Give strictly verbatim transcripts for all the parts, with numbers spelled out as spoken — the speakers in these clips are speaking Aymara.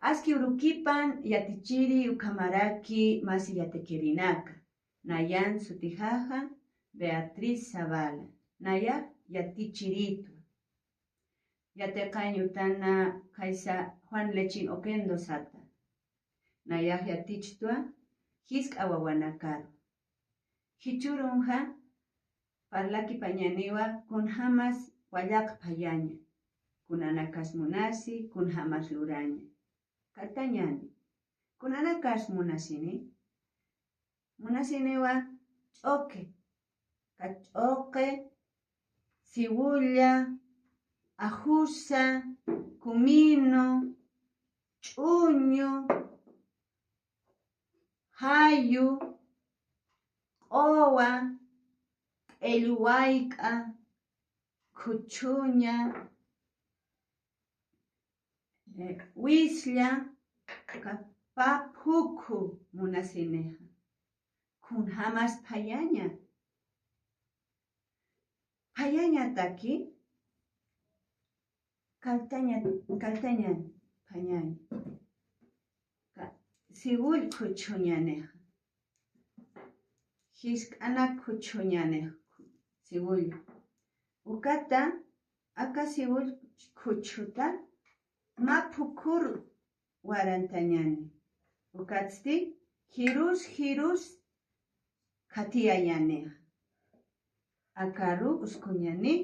Aski urukipan yatichiri ukhamaraki masi yatikirinaka. Nayan sutijaja Beatriz Zavala. Naya yatichiritwa. Yatiqañ utana kaysa Juan Lechin Oquendo sata. Nayax yatichtwa jisk'a wawanakaru. Jichhürunxa parlakipañaniwa kunjämas wallaq phayaña, kunanakas munasi, kunjämas luraña. Katañani. Kunanakas munasini. Munasiniwa ch'uqi. Ka ch'uqi, siwulla, ajusa, kuminu, ch'uñu, jayu, q'uwa, q'illu wayk'a, khuchhuña, eh, wislla, ka pä phukhu munasinixa. Kunjämas phayaña. Phayañataki, kalltaña, kalltaña phayaña. Ka, siwull khuchhuñanixa. Jisk'anak khuchhuñanix siwull. Ukata, aka siwull khuchhuta mä phukhur warantañani. Ukatsti, jirus, jirus khathiyañanixa. Akaru uskuñani,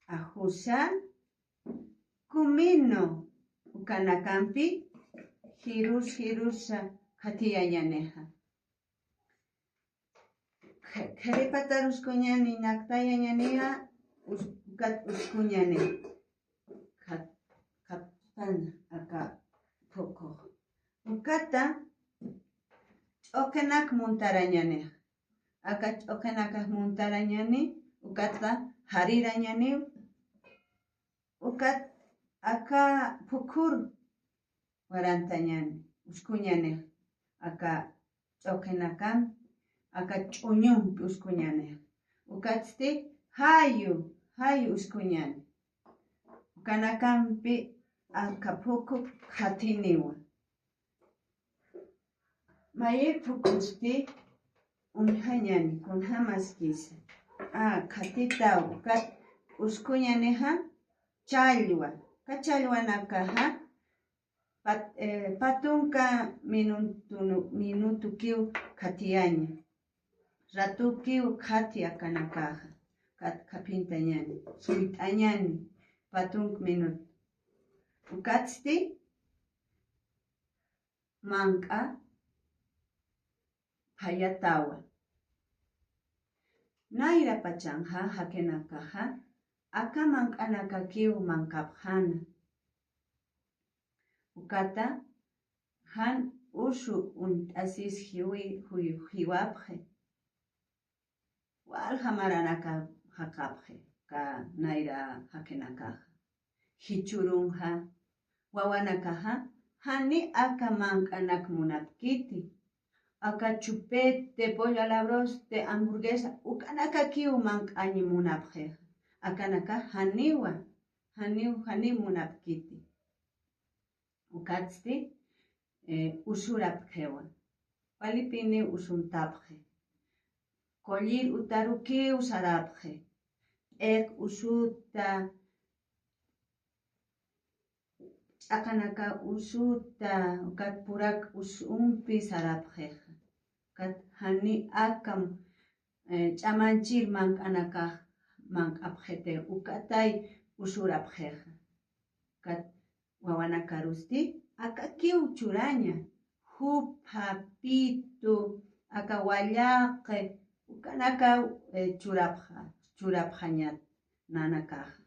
ajusa, kuminu, ukanakampi, jirus, jirusa khathiyañanixa. Khe-, khiripatar uskuñani, naktayañanixa, us-, ukat uskuñani. Khat-, khatpan aka phukhu. Ukata ch'uqinak muntarañani. Aka ch'uqinakax muntarañani, ukata jarirañani, ukat aka phukhur warantañani, uskuñani, aka ch'uqinakan, aka ch'uñumpi uskuñani. Ukatsti jayu, jayu uskuñani. Ukanakampi aka phukhu khathiniwa. Mayïr phukhusti uñjañani, kunjämaskisa. A, khathitaw, ukat uskuñanixa challwa. Ka challwanakaxa, pat-, eh, pä tunka minutunu-, minutukiw khathiyaña. Ratukiw khathi akanakaxa. Kat-, khaphintañani, suyt'añani, pä tunk minut. Ukatsti, manq'a phayatawa. Nayra pachanxa, jakinakaxa, aka manq'anakakiw manqapxäna. Ukata, jan usu uñt'asis jiwi-, juy-, jiwapxi. Walja maranaka jaqapxi, aka nayra jakinakaxa. Jichhürunxa, wawanakaxa, jani aka manq'anak munapkiti. Aka chupete, pollo a la broste, hamburguesa, ukanakakiw manq'añ munapxixa. Akanakax janiwa, janiw, janiw munapkiti. Ukatsti, eh, usurapxiwa. Walipini usuntapxi. Qullir utarukiw sarapxi. P'iq usuta, ch'aqanaka usuta, ukat purak usumpi sarapxixa. Ukat jani akam, eh, ch'amanchir manq'anakax manq'apxiti, ukatay usurapxixa. Ukat wawanakarusti, akakiw churaña, jupha, pitu, aka wallaqi, ukanakaw, eh, churapxa, churapxañat nanakaxa.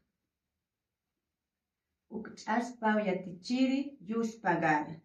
Uk ch'aspaw yatichiri, yuspa gara.